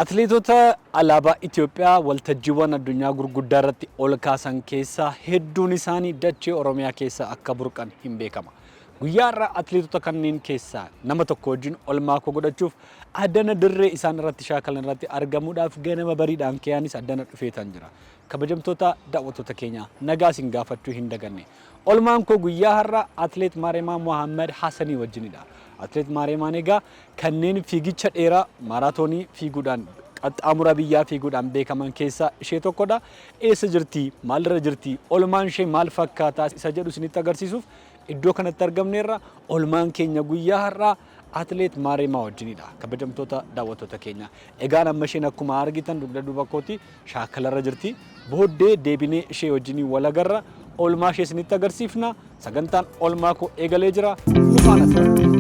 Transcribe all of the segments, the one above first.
Atileetota alaabaa Itoophiyaa waltajjiiwwan addunyaa gurguddaa irratti ol kaasan keessaa hedduun isaanii dachee Oromiyaa keessaa akka burqan hin beekama. Guyyaa har'aa atileetota kanneen keessaa nama tokko wajjin olmaa koo godhachuuf addana dirree isaan irratti shaakalan irratti argamuudhaaf ganama bariidhaan ka'anis addana dhufeetan jira. Kabajamtoota daawwattoota keenyaa, nagaa isin gaafachuu hin daganne. Olmaan koo guyyaa har'aa Atileet Maareemaa Mohaammed Hassanii wajjinidha. Atileet Maareemaan egaa kanneen fiigicha dheeraa maaraatoonii fiiguudhaan qaxxaamura biyyaa fiiguudhaan beekaman keessaa ishee tokkodha. Eessa jirti? Maalirra jirti? Olmaan ishee maal fakkaata? Isa jedhu isinitti agarsiisuuf iddoo kanatti argamneerra. Olmaan keenya guyyaa har'aa Atileet Maareemaa wajjinidha. Kabajamtoota daawwattoota keenya. Egaan amma isheen akkuma argitan dugda duuba kooti shaakalarra jirti. Booddee deebinee ishee wajjinii wal agarra. Oolmaa ishee isinitti agarsiifna. Sagantaan oolmaa koo eegalee jira. Nu faana tura.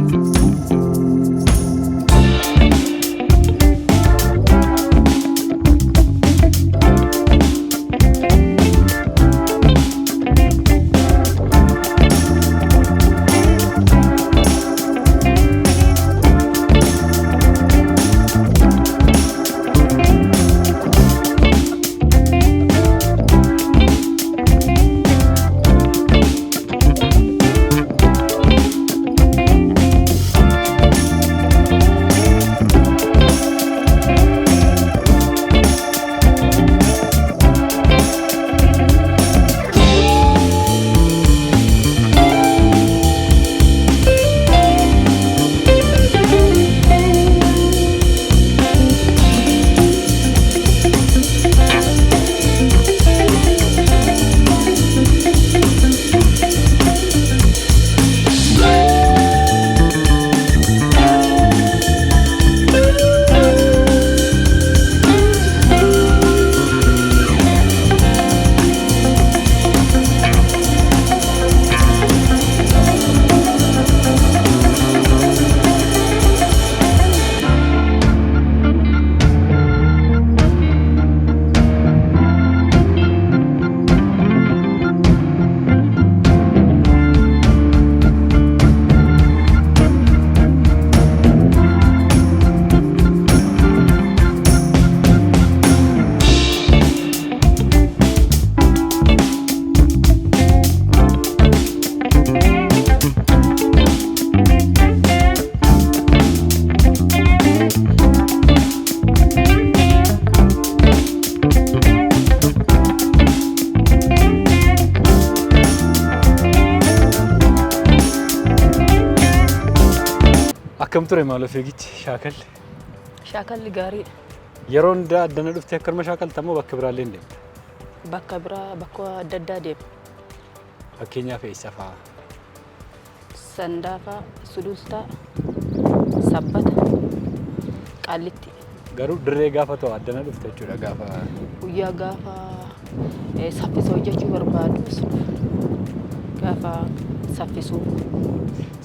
Akkam ture maaloo fiigichi shaakalli? Shaakalli gaariidha. Yeroo hundaa addana dhuftee akkanuma shaakalta moo bakka biraallee hin deemta? Bakka biraa, bakka adda addaa deema. Fakkeenyaaf eessa fa'aa? Sandaafaa, Sulultaa, Sabbata, Qaallitti. Garuu dirree gaafa ta'u addana dhufta jechuudha gaafa. Guyyaa gaafa saffisa hojjechuu barbaadu gaafa saffisuu.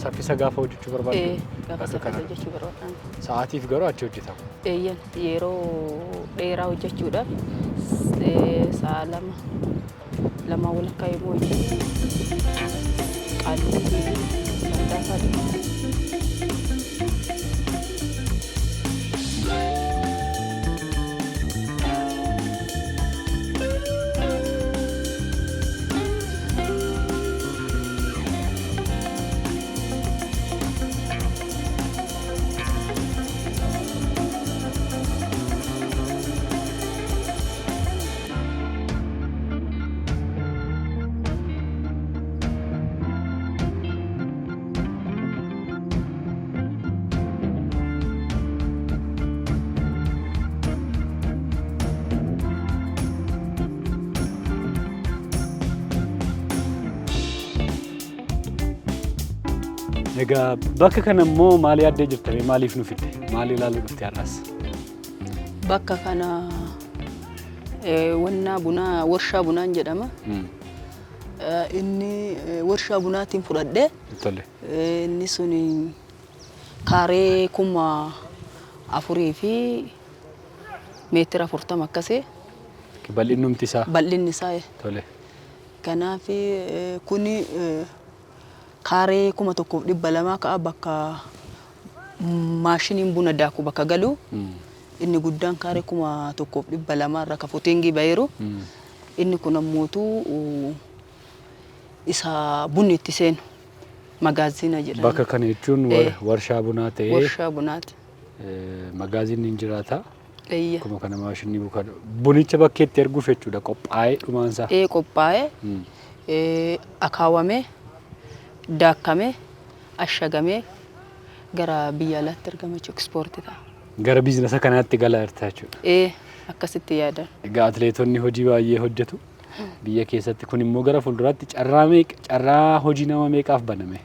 Saffisa gaafa hojjechuu barbaadu. Gaafa bakka saffisa kana. Hojjechuu barbaadu. Sa'aatiif garuu achi hojjetama. Eeyyan, yeroo dheeraa hojjechuudhaaf sa'a 2, 2 walakkaa yommuu hojjennu Qaallittii fi Sandaafaa deema. Egaa bakka kana immoo maal yaaddee jirta? Maaliif nu fidde? Maal ilaaluu dhufte har'as? Bakka kana wannaa bunaa, warshaa bunaan jedhama. Inni warshaa bunaatiin fudhadhe. Tole. Inni sun kaaree 4000 fi meetira 40 akkasii. Bal'innumti isaa. Bal'inni isaa. Tole. Kanaaf kuni kaaree 1200 ka'a, bakka maashiniin buna daaku bakka galu. Inni guddaan kaaree 1200 irra ka footingii baheeru. Inni kun ammootu isa bunni itti seenu magaazina jedhama. Bakka kana jechuun warshaa bunaa ta'ee Warshaa bunaati. Magaazinni hin jiraata. Eeyya. Akkuma kana maashinni buka bunicha bakkeetti erguuf jechuudha qophaa'ee dhumaansaa. Ee, qophaa'ee akaawamee, daakkamee, ashagamee gara biyya alaatti ergama jechuudha, ekspoortii ta'a. Gara biizinasa kanaatti galaa jirta jechuudha. Ee, akkasitti yaadan. Egaa atileetonni hojii baay'ee hojjetu biyya keessatti, kun immoo gara fuulduraatti carraa meeqa, carraa hojii nama meeqaaf baname?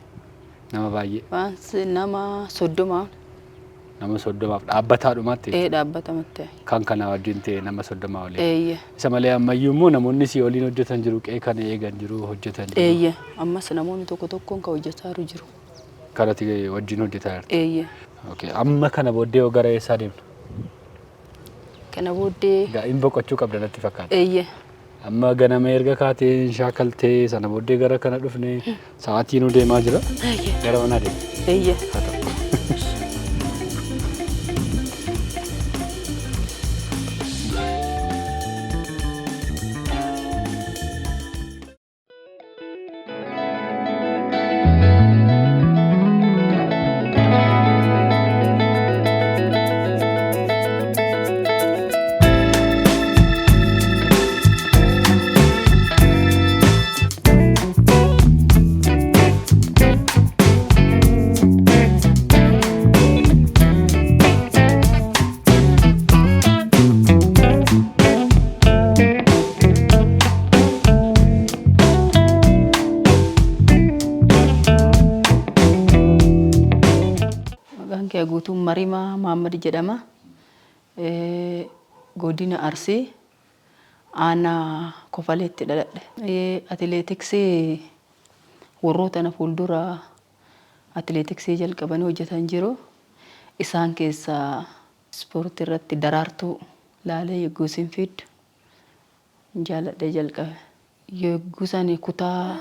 Nama baay'ee. Waan nama 30. Nama 30f dhaabbataadhumaatti. Ee, dhaabbatamatti. Kan kana wajjin ta'e nama 30 olii. Eeyya. Isa malee ammayyuu immoo namoonni si waliin hojjetan jiru, qe'ee kana eegan jiru, hojjetan jiru. Eeyya. Ammas namoonni tokko tokkoon kan hojjetaa jiru. Kanatti wajjin hojjetaa jirti. Eeyya. Okay. Amma kana booddee hoo gara eessaa deemna? Kana booddee. Egaa hin boqochuu qabda natti fakkaata. Eeyya. Amma ganama erga kaatee hin shaakaltee, sana booddee gara kana dhufne, sa'aatii nu deemaa jira. Gara manaa deemna. Eeyya. Haa ta'u. Maqaan kee guutuun Marimaa Mahammad jedhama. Godina Arsii, aanaa Kofaleetti dhaladhe. Atileetiksii warroota na fuuldura atileetiksii jalqabanii hojjetan jiru. Isaan keessaa ispoortii irratti Daraartuu laalee yogguu isin fiddu jaaladhee jalqabe. Yogguu san kutaa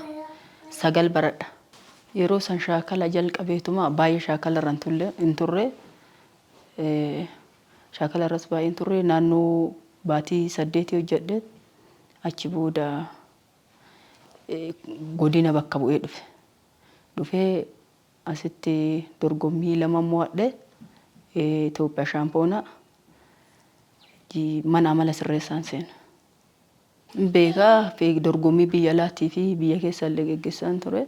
9 baradha. Yeroo san shaakala jalqabeetuma baay'ee shaakala irra hin turre. Shaakala irras baay'ee hin turre, naannoo baatii 8 hojjedhe, achi booda godina bakka bu'ee dhufe. Dhufee asitti dorgommii lama mo'adhe, Itoophiyaa shaampoonaa mana amala sirreessaan seena. Beekaa, dorgommii biyya alaatii fi biyya keessa illee geggeessaan ture.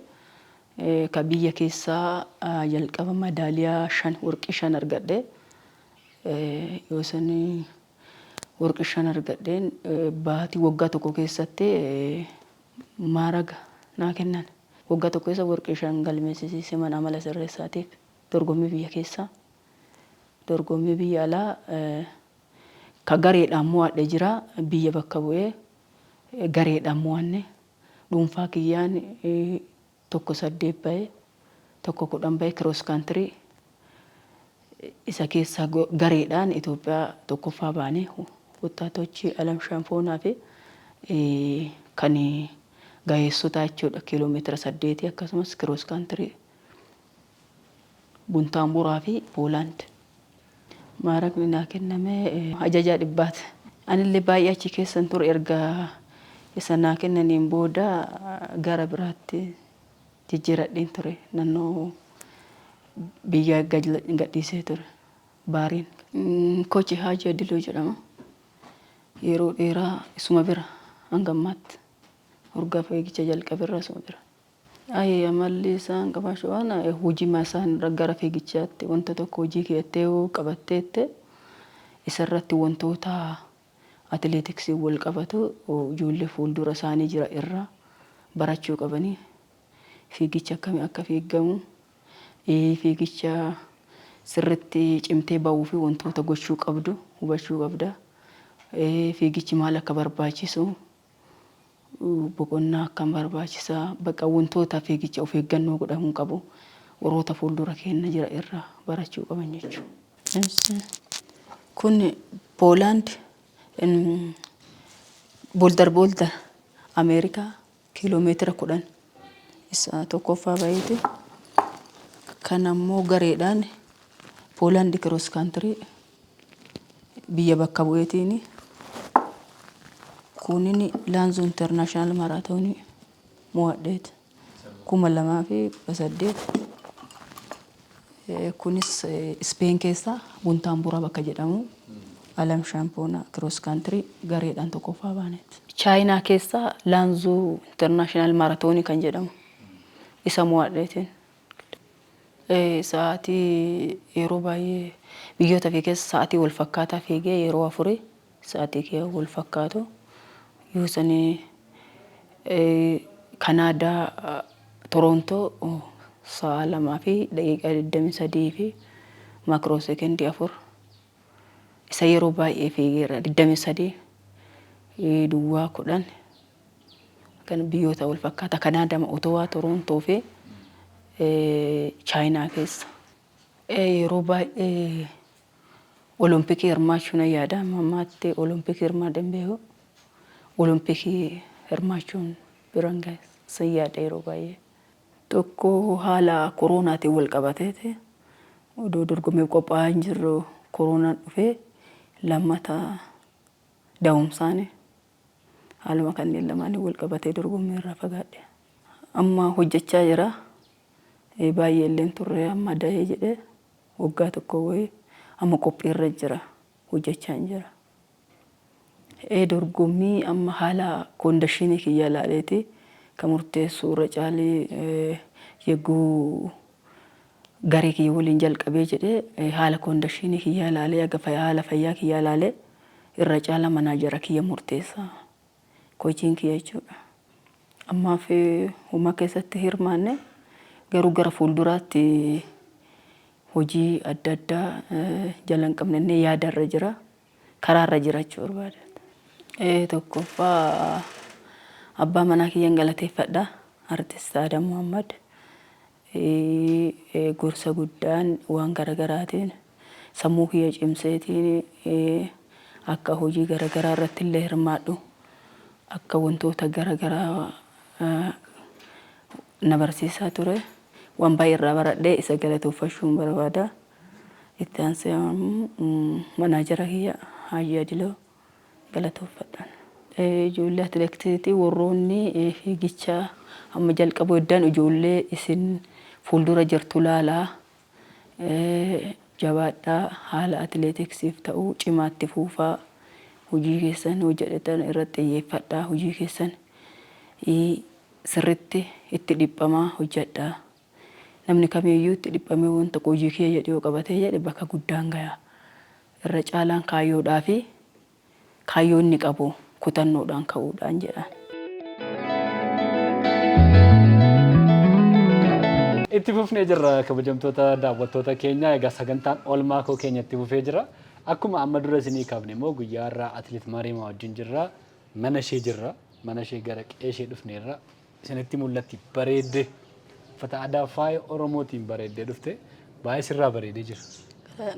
Ka biyya keessaa jalqaba madaaliyaa 5, warqii 5 argadhe. Yoo san warqii 5 argadheen baatii waggaa tokko keessatti maaraga naa kennan. Waggaa tokko keessa warqii 5 galmeessisiise mana amala sirreessaatiif dorgommii biyya keessaa. Dorgommii biyya alaa ka gareedhaan mo'adhe jira, biyya bakka bu'ee gareedhaan mo'anne, dhuunfaa kiyyaan 1:8 ba'e, 1:10 ba'e, cross country isa keessaa gareedhaan Itoophiyaa tokkoffaa baane, ወጣቶች ዓለም ሻምፒዮና fi kan gaheessotaa jechuudha, kiiloomeetira 8 akkasumas cross country Buntaamburaa fi Poolaand. Maaraqni naa kenname ajajaa dhibbaati. Anillee baay'ee achi keessan ture, erga isa naa kennaniin booda gara biraatti jijjiiradheen ture, naannoo biyya gadhiisee ture baariin. Kochi Haji Adiloo jedhama. Yeroo dheeraa isuma bira, hanga ammaatti urgaa fiigicha jalqaberraa isuma bira. Ayi, amalli isaan qabaachuu waan hojii isaan gara fiigichaatti wanta tokko hojii keettee yoo qabatteette, isarratti wantoota atileetiksii wal qabatu ijoollee fuuldura isaanii jira irraa barachuu qabanii, fiigicha akkamii akka fiigamu, fiigicha sirritti cimtee bahuu fi wantoota gochuu qabdu hubachuu qabda. Fiigichi maal akka barbaachisu, boqonnaa akkam barbaachisaa, bakka wantoota fiigicha of eeggannoo godhamuu qabu warroota fuuldura keenya jira irraa barachuu qaban jechuudha. Kun Poolaand, Boulder Boulder, Ameerikaa, kiiloomeetira 10 isa tokkoffaa baheeti. Kan ammoo gareedhaan Poolaand cross country Biyya bakka bu'eetiin kunin Laanzuu International Maraatoonii mo'adheeti. 2018. Kunis Ispeen keessa Buntaanburaa bakka jedhamu Alam Shaampoonaa cross country gareedhaan tokkoffaa baaneeti. Chaayinaa keessa Laanzuu International Maaraatoonii kan jedhamu isa mo'adheetiin. Sa'aatii yeroo baay'ee biyyoota fi keessa sa'aatii wal fakkaataa fiigee yeroo afurii sa'aatii kee wal fakkaatu. Yoo sanii Kanaadaa Toroontoo sa'a 2:23 fi maakiroo seekendii 4 isa yeroo baay'ee fiigeera 23 duwwaa 10 kan biyyoota wal fakkaata Kanaadaa Otowaa Toroontoo fi Chaayinaa keessa. Yeroo baay'ee Olompikii hirmaachuu nan yaada. Amma ammaatti Olompikii hirmaadhee hin beeku. Olompikii hirmaachuun biran gahe san yaada yeroo baay'ee. Tokko haala koroonaatiin wal qabateeti. Odoo dorgommiif qophaa'aa hin jirru koroonaan dhufee lammata da'umsaani haaluma kanneen lamaaniin wal qabatee dorgommii irraa fagaadhe. Amma hojjechaa jira. Baay'ee illee hin turre amma da'ee jedhee waggaa tokko wayii amma qophiirra jira hojjechaa hin jira. Dorgommii amma haala koondashinii kiyya ilaaleeti kan murteessu irra caalii yegguu garee kiyya waliin jalqabee jedhee haala koondashinii kiyyaa ilaalee haga haala fayyaa kiyyaa ilaalee irra caala manaajara kiyya murteessa. Kochiin kiyya jechuudha. Ammaaf homaa keessatti hirmaanne garuu gara fuulduraatti hojii adda addaa jala hin qabne yaadarra jira. Karaarra jira jechuu barbaada. Tokkoffaa abbaa manaa kiyyan galateeffadha. Artist Adam Muhammad. Gorsa guddaan waan garagaraatiin sammuu kiyya cimseetiin akka hojii garagaraa irratti illee hirmaadhu akka wantoota garagaraa na barsiisaa ture. Waan baay'ee irraa baradhee isa galateeffachuun barbaada. Itti aansee manaajara kiyya Haajii Adiloo galateeffadha. Ijoollee atileetiksii warroonni fiigicha amma jalqabu heddaan ijoollee isin fuuldura jirtu laalaa jabaadhaa haala atileetiksiif ta'u cimaatti fuufaa hojii keessan hojjetan irratti xiyyeeffadhaa hojii keessan sirritti itti dhiphamaa hojjedhaa. Namni kamiyyuu itti dhiphamee wanta hojii kiyya jedhee yoo qabatee jedhe bakka guddaan gaya. Irra caalaan kaayyoodhaa fi kaayyoo inni qabu kutannoodhaan ka'uudhaan jedhan. Itti fufnee jirra kabajamtoota daawwattoota keenya. Egaa sagantaan oolmaa koo keenya itti fufee jira. Akkuma amma dura isinii kaafne immoo guyyaa har'aa Atileet Maariimaa wajjin jirra. Mana ishee jirra. Mana ishee gara qe'ee ishee dhufneerra. Isinitti mul'atti bareeddee uffata aadaa faaya Oromootiin bareeddee dhufte baay'ee sirraa bareedee jira.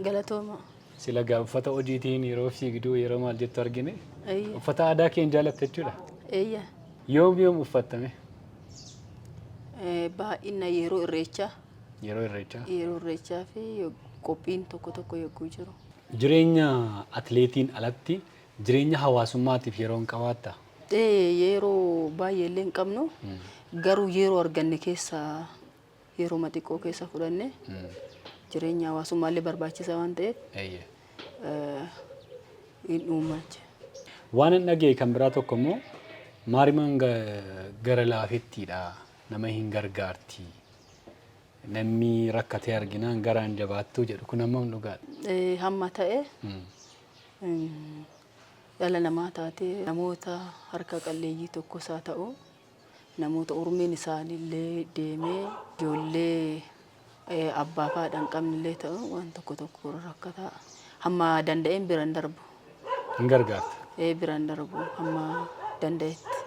Galatooma. Sila gaa uffata hojiitiin yeroo fiigduu yeroo maal jettu argine. Uffata aadaa kee hin jaalatte jechuudha. Eeyya. Yoom yoom uffattame? Baay'ina yeroo irreechaa. Yeroo irreechaa. Yeroo irreechaa fi qophiin tokko tokko yogguu jiru. Jireenya atileetiin alatti jireenya hawaasummaatiif yeroo hin qabaattaa? Yeroo baay'ee illee hin qabnu garuu yeroo arganne keessa yeroo xiqqoo keessa fudhanne jireenya hawaasummaa illee barbaachisaa waan ta'eef hin uumache. Waan hin dhaga'e kan biraa tokko immoo Maarimaan gara laafettiidha nama hin gargaarti. Namni rakkatee arginaan garaan jabaattuu jedhu kun hammam dhugaadha? Hamma ta'e dhala namaa taatee namoota harka qalleeyyii tokkos haa ta'u namoota umriin isaaniillee deemee ijoollee abbaa fi haadha hin qabnellee ta'u waan tokko tokko rakkataa hamma danda'een biraan darbu. Hin gargaarta? Biraan darbu hamma danda'etti.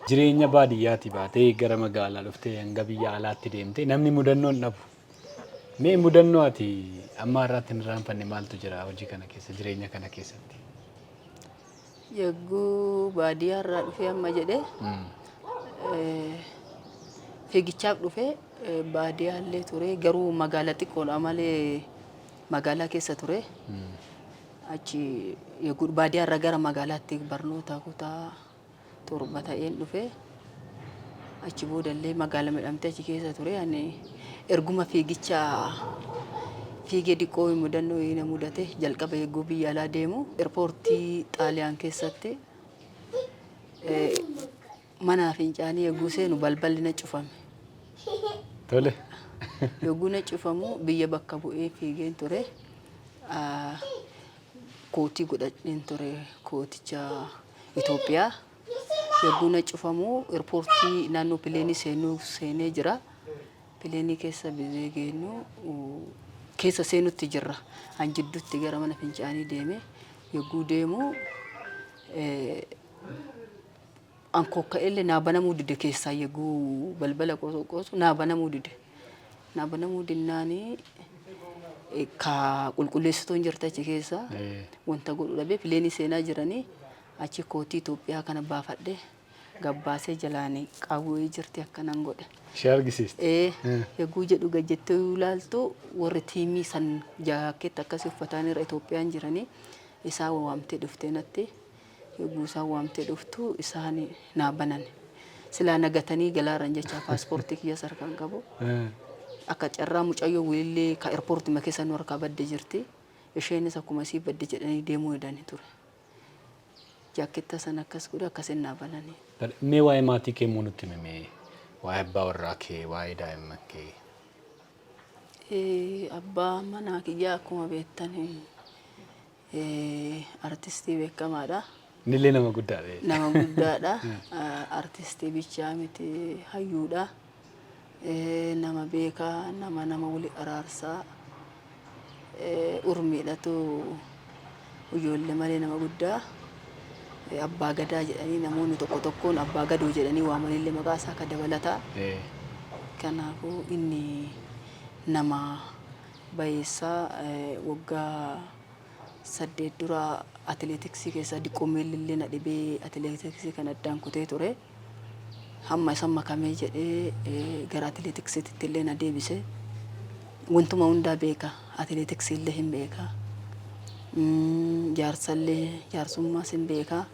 Jireenya baadiyyaati baatee gara magaalaa dhuftee hanga biyya alaatti deemtee namni mudannoo hin dhabu. Mee mudannoo ati amma har'aatti hin irraanfanne maaltu jira hojii kana keessa jireenya kana keessatti? Yagguu baadiyyaa irraa dhufee amma jedhee fiigichaaf dhufee baadiyyaallee ture garuu magaalaa xiqqoodha malee magaalaa keessa ture. Achi eeguu baadiyyaa irraa gara magaalaatti barnoota kutaa 7 ta'een dhufe. Achi boodallee magaala midhamtee achi keessa ture. Ani erguma fiigicha fiigee diqqoo mudannoo na mudate jalqaba eeguu biyya alaa deemu eerpoortii Xaaliyaan keessatti mana fincaanii eeguu seenu balballi na cufame. Tole. Yogguu na cufamu biyya bakka bu'ee fiigeen ture. Kootii godhadheen ture, kooticha Itoophiyaa. Yogguu na cufamu eerpoortii naannoo pileenii seenuu seenee jira. Pileenii keessa bizee geenyu keessa seenutti jirra. An jidduutti gara mana fincaanii deeme. Yogguu deemu an kokka'ellee naa banamuu dide keessaa yogguu balbala qoosu naa banamuu dide. Naa banamuu dinnaanii ka qulqulleessituun jirti achi keessa wanta godhu dhabee pileenii seenaa jiranii achi kootii Itoophiyaa kana baafadhe gabbaasee jalaan qawwee jirti akkanan godhe. Ishee argisiiste. Yogguu jedhu gad jettee yoo ilaaltu warri tiimii san jaakkeetti akkasii uffataan irra Itoophiyaan jiranii isaan waamtee dhuftee natti yogguu isaan waamtee dhuftu isaan naa banan. Silaa nagatanii galaaran jecha paaspoortii kiyyas harkaan qabu. Akka carraa mucayyoo wiliillee ka eerpoortii keessa nu harkaa badde jirti. Isheenis akkuma isii badde jedhanii deemuu hedanii ture. Jaakkeetta sana akkas godhe akkasin naa bananii. Mee waa'ee maatii kee immoo nutti himi. Waa'ee abbaa warraa kee, waa'ee daa'imman kee. Abbaa manaa kiyyaa akkuma beektan artistii beekamaadha. Innillee nama guddaadha. Nama guddaadha. Artistii bichaa miti, hayyuudha. Nama beekaa, nama nama wali araarsaa. Urmiidhatu ijoollee malee nama guddaa. Abbaa gadaa jedhanii namoonni tokko tokkoon abbaa gadoo jedhanii waamanillee maqaa isaa akka dabalataa. Kanaafuu inni nama bayeessaa waggaa 8 dura atileetiksii keessa diqqoo miillillee na dhibee atileetiksii kan addaan kutee ture. Hamma isa makamee jedhee gara atileetiksiitti illee na deebise. Wantuma hundaa beeka. Atileetiksii illee hin beeka. Jaarsallee jaarsummaas hin beeka.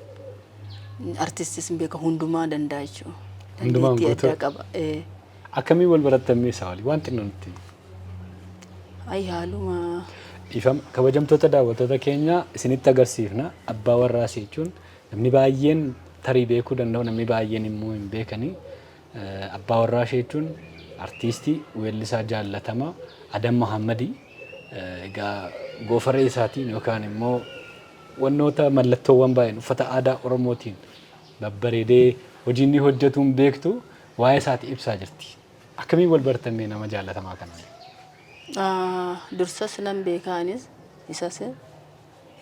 Artistis hin beeka, hundumaa danda'a jechuudha. Hundumaan Dandeettii guutuu. addaa qaba. Akkamiin wal barattan mee isaa walii waan xinnoo nutti himi. Ay, haaluma Dhiifama, kabajamtoota daawwattoota keenya, isinitti agarsiifna. Abbaa warraas jechuun namni baay'een tarii beekuu danda'u, namni baay'een immoo hin beekanii. Abbaa warraa ishee jechuun artiistii weellisaa jaallatamaa Adam Muhammadii. Egaa goofaree isaatiin yookaan immoo wannoota mallattoowwan baay'een uffata aadaa Oromootiin babbareedee hojii inni hojjetuun beektu waa'ee isaatii ibsaa jirti. Akkamiin wal bartan mee nama jaallatamaa kanaan? Dursas nan beeka anis isas,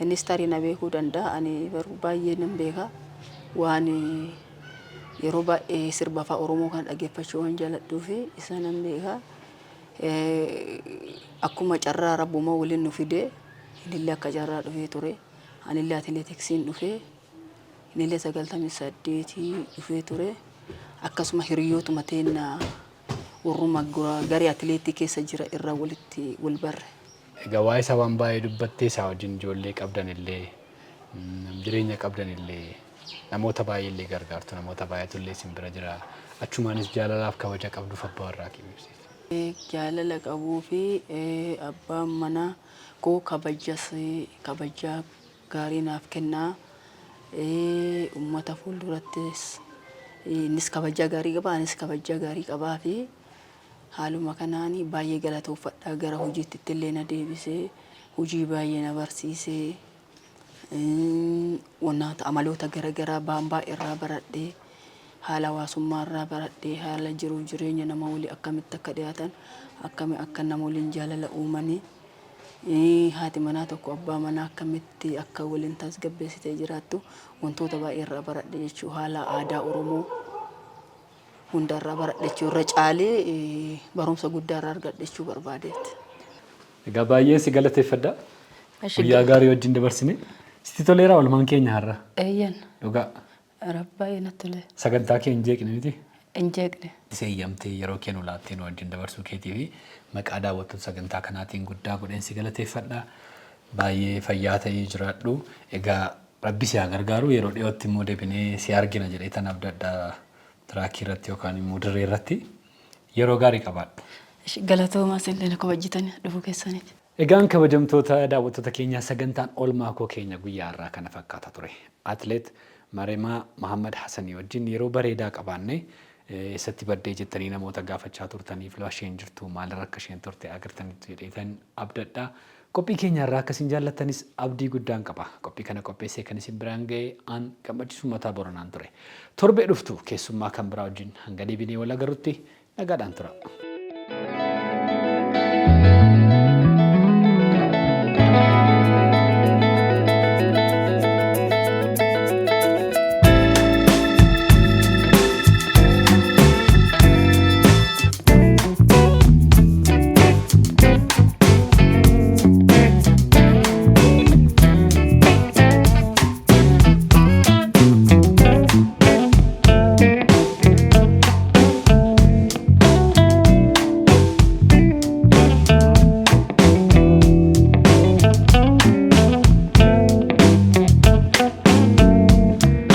innis tarii na beekuu danda'a, ani garuu baay'ee nan beeka. Waan yeroo baay'ee sirba afaan Oromoo kana dhaggeeffachuu waan jaalladhuu fi isa nan beeka. Akkuma carraa rabbuma waliin nu fide, innillee akka carraa dhufee ture. Anillee atileetiksiin dhufee, innillee 98 dhufee ture. Akkasuma hiriyootuma teenna warruma garee atileetii keessa jira irraa walitti wal barre. Egaa waa'ee isaa waan baay'ee dubbattee, isaa wajjin ijoollee qabdan illee, jireenya qabdan illee, namoota baay'ee illee gargaartu, namoota baay'eetu illee isin bira jira. Achumaanis jaalalaaf kabaja qabduuf abbaa warraa kee ibsiif. Jaalala qabuu fi abbaan manaa koo kabajas kabajaa gaarii naaf kennaa. Uummata fuuldurattis innis kabajaa gaarii qaba, anis kabajaa gaarii qabaa fi haaluma kanaan baay'ee galatoofadha. Gara hojiitti illee na deebisee, hojii baay'ee na barsiisee, wantoota amaloota garaagaraa baambaa irraa baradhee, haala hawaasummaa irraa baradhee, haala jiruuf jireenya nama walii akkamitti akka dhiyaatan, akkami akka nama waliin jaalala uumanii, haati manaa tokko abbaa manaa akkamitti akka waliin tasgabbeessitee jiraattu wantoota baay'ee irraa baradhe jechuu, haala aadaa Oromoo hunda irraa baradhe jechuu, irra caalee barumsa guddaa irraa argadhe jechuu barbaadeetti. Egaa baay'ee si galateeffadha. Guyyaa gaarii wajjin dabarsine. Sitti toleera oolmaan keenya har'a? Eeyyan. Dhugaa. Baay'ee natti tole. Sagantaa kee hin jeeqne miti? Hin jeeqne. Seeyyamtee yeroo kee nu laattee nu wajjin dabarsuu keetii fi maqaa daawwattoota sagantaa kanaatiin guddaa godheen si galateeffadha. Baay'ee fayyaa ta'ii jiraadhu. Egaa Rabbi si haa gargaaru, yeroo dhiyootti immoo deebinee si argina jedhee tan abdadha tiraakii irratti yookaan immoo dirree irratti. Yeroo gaarii qabaadhu. Galatoomaa, isin na kabajjitanii dhufuu keessaniif. Egaan kabajamtoota daawwattoota keenyaa, sagantaan oolmaa koo keenya guyyaa har'aa kana fakkaata ture. Atleet Mareemaa Mahammad Hassanii wajjin yeroo bareedaa qabaanne. Eessatti baddee jettanii namoota gaafachaa turtaniif, isheen jirtu maalirra akka isheen turte agartanitti jedheetan abdadha. Qophii keenya irraa akkasiin jaallattanis abdii guddaan qaba. Qophii kana qopheessee kan isin biraan ga'e aan Gammachiisuu Mataa Boranaan ture. Torbee dhuftu keessummaa kan biraa wajjin hanga deebinee wal agarrutti nagaadhaan tura.